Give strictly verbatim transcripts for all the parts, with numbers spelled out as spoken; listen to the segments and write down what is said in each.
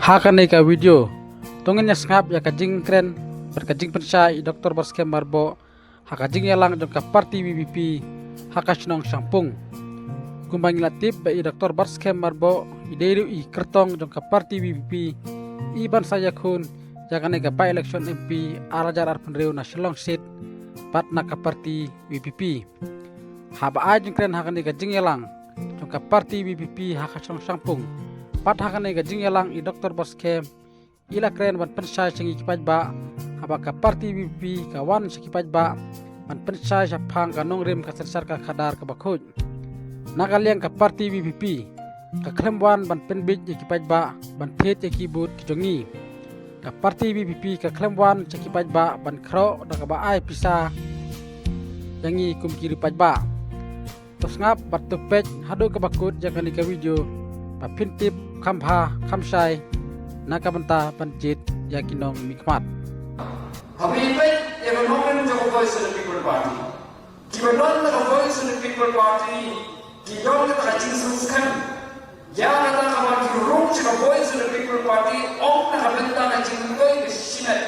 Ha kane ka video to ngin ïa sngap ïa ka jingkren bad ka jingpynshai i Doktor Batskhem Myrboh ha ka jingïalang jong ka party VPP ha ka shnong Shangpung. Kumba ngi la tip ba i Doktor Batskhem Myrboh i dei ruh i kyrtong jong ka party VPP i ban sa ïakhun ïa kane ka by-election MP ar hajar arphew hynriew na Shillong Seat bad na ka party VPP. Haba ai jingkren ha kane ka jingïalang jong ka party VPP ha ka shnong Shangpung, bad ha kane ka jingïalang i Doktor Batskhem i la kren ban pynshai sha ngi ki paidbah, haba ka party VPP ka wan sha ki paidbah ban pynshai shaphang ka nongrim ka synshar ka khadar kaba khuid. Na ka liang ka party VPP ka khlem wan ban pynbit ïa ki paidbah ban thied ïa ki vote ki jong ngi. Ka party VPP ka khlem wan sha ki paidbah ban khroh da kaba ai pisa ïa ngi kum ki riewpaidbah. To sngap bad to peit haduh kaba kut ïa kane ka video ba phin tip kham bha kham shai na ka bynta ban jied ïa ki nongmihkhmat. Haba ïa peit ïa ka nongrim jong ka Voice of the People Party, kiba don na ka Voice of the People Party ki don kata ka jingsngewskhem ïa kata kaba ki rung sha ka Voice of the People Party, ym na ka bynta ka jingmyntoi ka shimet,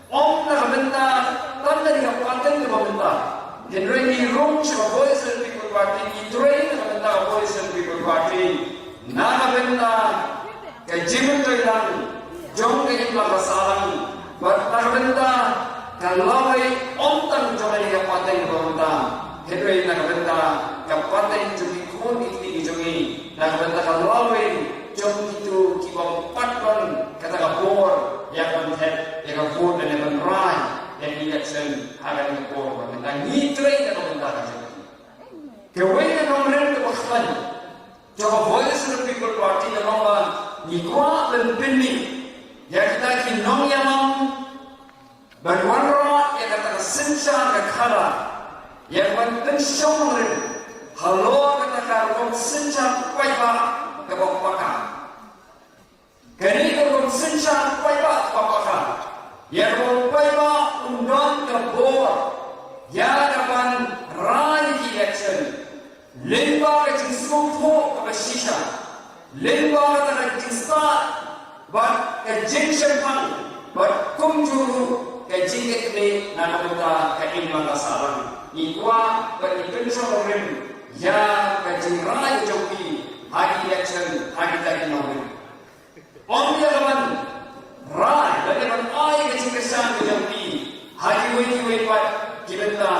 ym na ka bynta tang ka jingïapateng kaba mynta. Hynrei ngi rung sha ka Voice of the People Party, ngi trei na ka bynta ka Voice of the People Party na ka bynta ka jingmyntoi lang jong ka imlang ka sahlang bad na ka bynta ka lawei, ym tang jong ka jingïapateng kaba mynta, hynrei na ka bynta ka pateng jong ki khun ki kti ki jong ngi, na ka bynta ka lawei jong kito kiba ym pat don kata ka bor ïa ka ban thep ïa ka vote lane ban rai ïa ka election ha kane ka por ba mynta. Ngi trei na ka bynta ka jong ngi. Kawei ka nongrim kaba khlaiñ jong ka Voice of the People Party ka long ba ngi kwah ban pynmih ïa kita ki nongïalam ban wanrah ïa kata ka synshar ka khadar, ïa ka ban pynshong nongrim halor kata ka rukom synshar paidbah kaba paka. Kane ka rukom synshar paidbah kaba paka, ïa kaba u paidbah un don ka bor ïa ka ban rai ïa ki election lyngba ka jingsngewthuh kaba shisha, lyngba kata ka jingstad bad ka jingshemphang bad kumjuh ruh ka jingkitkhlieh na ka bynta ka imlang ka sahlang. Ngi kwah ban pynshong nongrim ïa ka jingrai jong phi ha ki election, ha kita ki nongrim. Ym ïa ka ban rai lane ban ai ka jingkyrshan ka jong phi ha kiwei kiwei pat ki bynta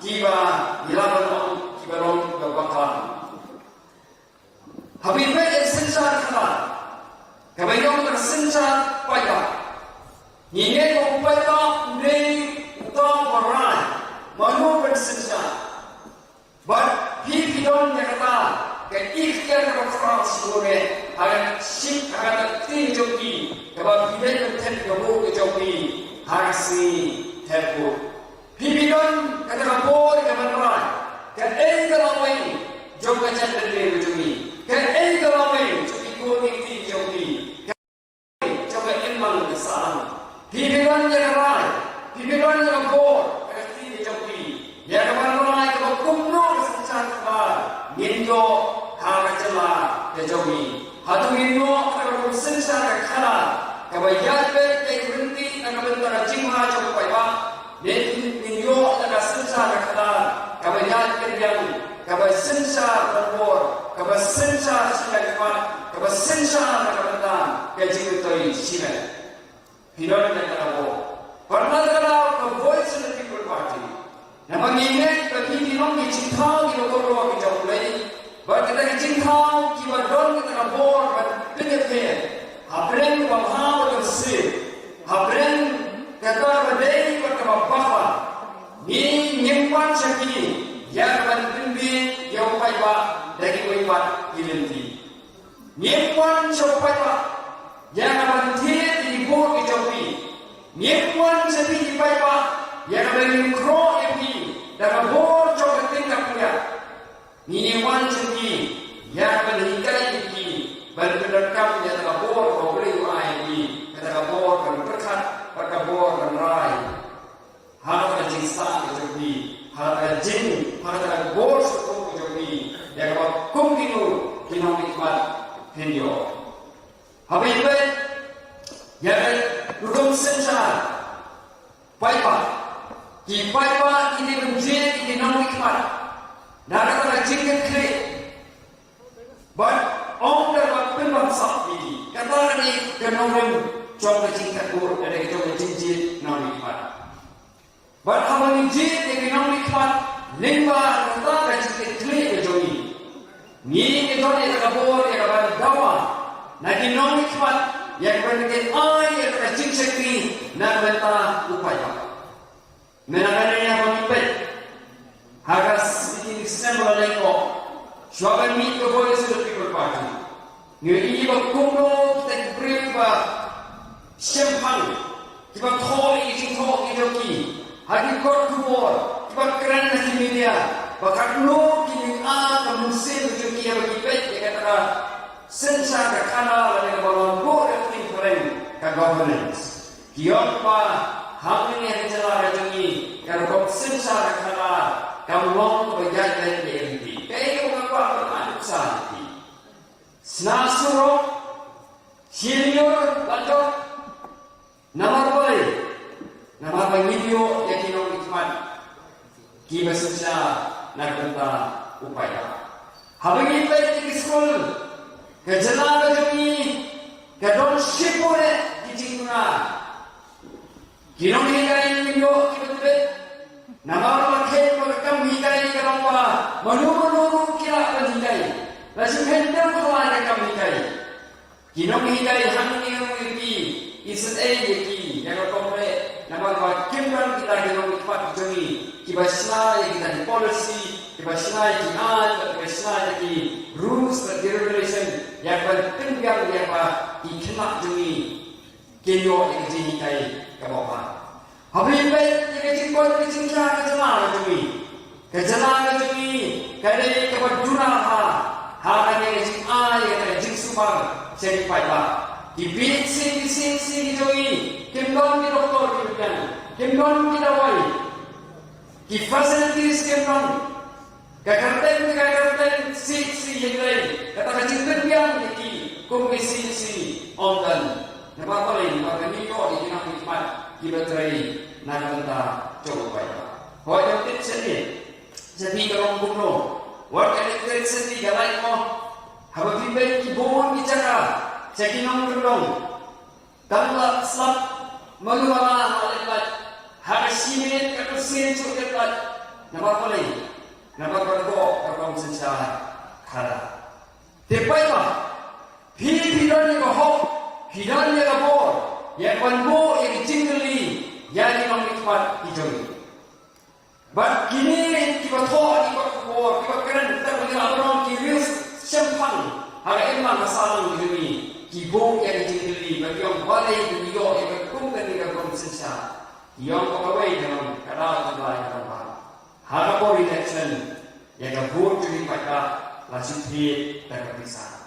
kiba ngi lah ban ong kiba long kiba bakla. Haba ïa peit ïa ka synshar khadar kaba ïong ka synshar paidbah, ngi ngeit ba u paidbah u dei uta uba rai mano ban synshar. Bad phi phi don ïa kata ka iktiar kaba khraw shibun eh ha ka shi, ha ka kti jong phi, kaba phi dei ban thep ka vote ka jong phi ha ka sngi thep vote. Phi phi don kata ka bor ka ban rai kaei ka lawei jong ka jaitbynriew ka jong phi, kaei ka lawei jong ki khun ki kti jong phi, jong ka imlang ka sahlang. Phi phi don ïa ka rai, phi phi don ïa ka bor ha ka kti ka jong phi ïa ka ban rai kaba kumno ka synshar khadar ngin ïoh ha ka jylla ka jong ngi. Hato ngin ïoh ka rukom synshar ka khadar kaba ïaid beit ïaid ryntih na ka bynta ka jingbha jong u paidbah? Ngin, ngin ïoh ïa ka synshar ka khadar kaba ïaid pyrshang, kaba synshar rangbor, kaba synshar shilynter, kaba synshar na ka bynta ka jingmyntoi shimet. Phi don ïa kata ka bor. Bad na kata ka daw ka Voice of the People Party, namar ngi ngeit ba ngi ki long ki jingthaw kiba kordor ki jong U Blei. Bad kita ki jingthaw kiba don kata ka bor ban pynïapher hapdeng kaba bha bad kaba sniew, hapdeng kata kaba dei bad kaba bakla. Ngi ngim wan sha phi ïa ka ban pynbiej ïa u paidbah da kiwei pat ki lynti. Ngim wan sha u paidbah ïa ka ban thied ïa ki vote ki jong phi. Ngim wan sha phi ki paidbah ïa ka ban ngin khroh ïa phi da ka bor jong ka tyngka pynïap. Ngi wan sha phi ïa ka ban hikai ïa phi ban pyndonkam ïa ka bor kaba U Blei u ai ïa phi, kata ka bor ban pyrkhat bad ka bor ban rai ha kata ka jingstad ka jong phi, ha kata ka jing, ha kata ka bor sukuk ka jong phi, ïa kaba kum kino ki nongmihkhmat phin ïoh. Haba ïa peit Ïa ka rukom synshar paidbah, ki paidbah ki dei ban jied ïa ki nongmihkhmat na ka bynta ka jingkitkhlieh. Bad ym dei ban pynbamsap ïa ki. Kata ka dei ka nongrim jong ka jingkitkhlieh, ka dei jong ka jingjied nongmihkhmat. Bad haba ngi jied ïa ki nongmihkhmat lyngba kata ka jingkitkhlieh ka jong ngi, ngi ngi don ïa ka bor ïa ka ban dawa na ki nongmihkhmat ïa ka ban ai ïa ka jingshakri na ka bynta u paidbah. Mynta ka dei haba ngi peit ha ka snem ba la leit, shuwa ban mih ka Voice of the People Party, ngi ïohi ba kumno kita ki briew ba shemphang, kiba thoh ïa ki jingthoh ki jong ki ha ki kot khubor, kiba kren ha ki media ba katno ki ïa ka mynsiem ka jong ki haba ki peit ïa kata ka synshar ka khadar lane kaba long ruh ka ktien phareng ka governance. Ki ong ba hangne ha ka jylla ka jong ngi ka rukom synshar ka khadar kam long kaba ïaid lem ïa ka lynti. Kaei kaba nga kwah ban ai nuksa ïa ki? Sna surok, senior, la jop. Namar balei? Namar ba ngim ïoh ïa ki nongmihkhmat kiba synshar na ka bynta u paidbah. Haba ngi peit ïa ki skul, ka jylla ka jong ngi ka don shiphew ki jingduna. Ki nonghikai ngim ïoh kiba tbit. Namar ba la kheiñ ba ka kam hikai ka long ba mano mano ruh ki lah ban hikai. La shu kheiñ dang khlaiñ ka kam hikai. Ki nonghikai hangne ruh ïa ki, i sngewthuh ïa ki, ïa ka kong re, namar ba kim don kita ki nongmihkhmat ki jong ngi kiba shna ïa kita ki policy, kiba shna ïa ki aiñ, kiba shna ïa ki rules bad ki regulation, ïa ban pynbiang ïa ba ki khynnah jong ngi kin ïoh ïa ka jinghikai kaba bha. Haba ngi peit ïa ka jingkoit ka jingkhiah ka jylla ka jong ngi, ka jylla ka jong ngi ka dei kaba duna bha ha kane ka jingai ïa ka jingsumar sha ki paidbah. Ki PHC, ki CHC ki jong ngi kim don ki doktor kiba biang, kim don ki dawai. Ki facilities kim don. Ka kyrteng, ka kyrteng CHC hynrei kata ka jingpynbiang ïa ki kum ki CHC ym don. Namar balei? Namar ba ngim ïoh ïa ki nongmihkhmat kiba trei na ka bynta jong u paidbah. Hooid, ïa tip sha phi, sha phi ka long kumno? Wat ka electricity ka lait mo? Haba phi peit ki bun ki jaka sha ki nongkyndong, tang la slap malu ha la leit lait, ha ka shi minit ka kyrsien shu leit lait. Namar balei? Namar ba ka rukom synshar khadar. Te paidbah, phi phi don ïa ka hok, phi don ïa ka bor ïa ban buh ïa ki jingkylli ïa ki nongmihkhmat ki jong ngi. Bad kine kiba thoh ïa ki kot khubor, kiba kren, kita ki la ban long ki riew shemphang ha ka imlang ka sahlang jong ngi, ki buh ïa ki jingkylli bad ki ong balei ba ngi ïoh ïa ka kum kane ka rukom synshar. Ki ong ba kawei ka long ka daw ka blai ka long ba ha ka por election ïa ka vote jong ki paidbah la shu thied da ka pisa.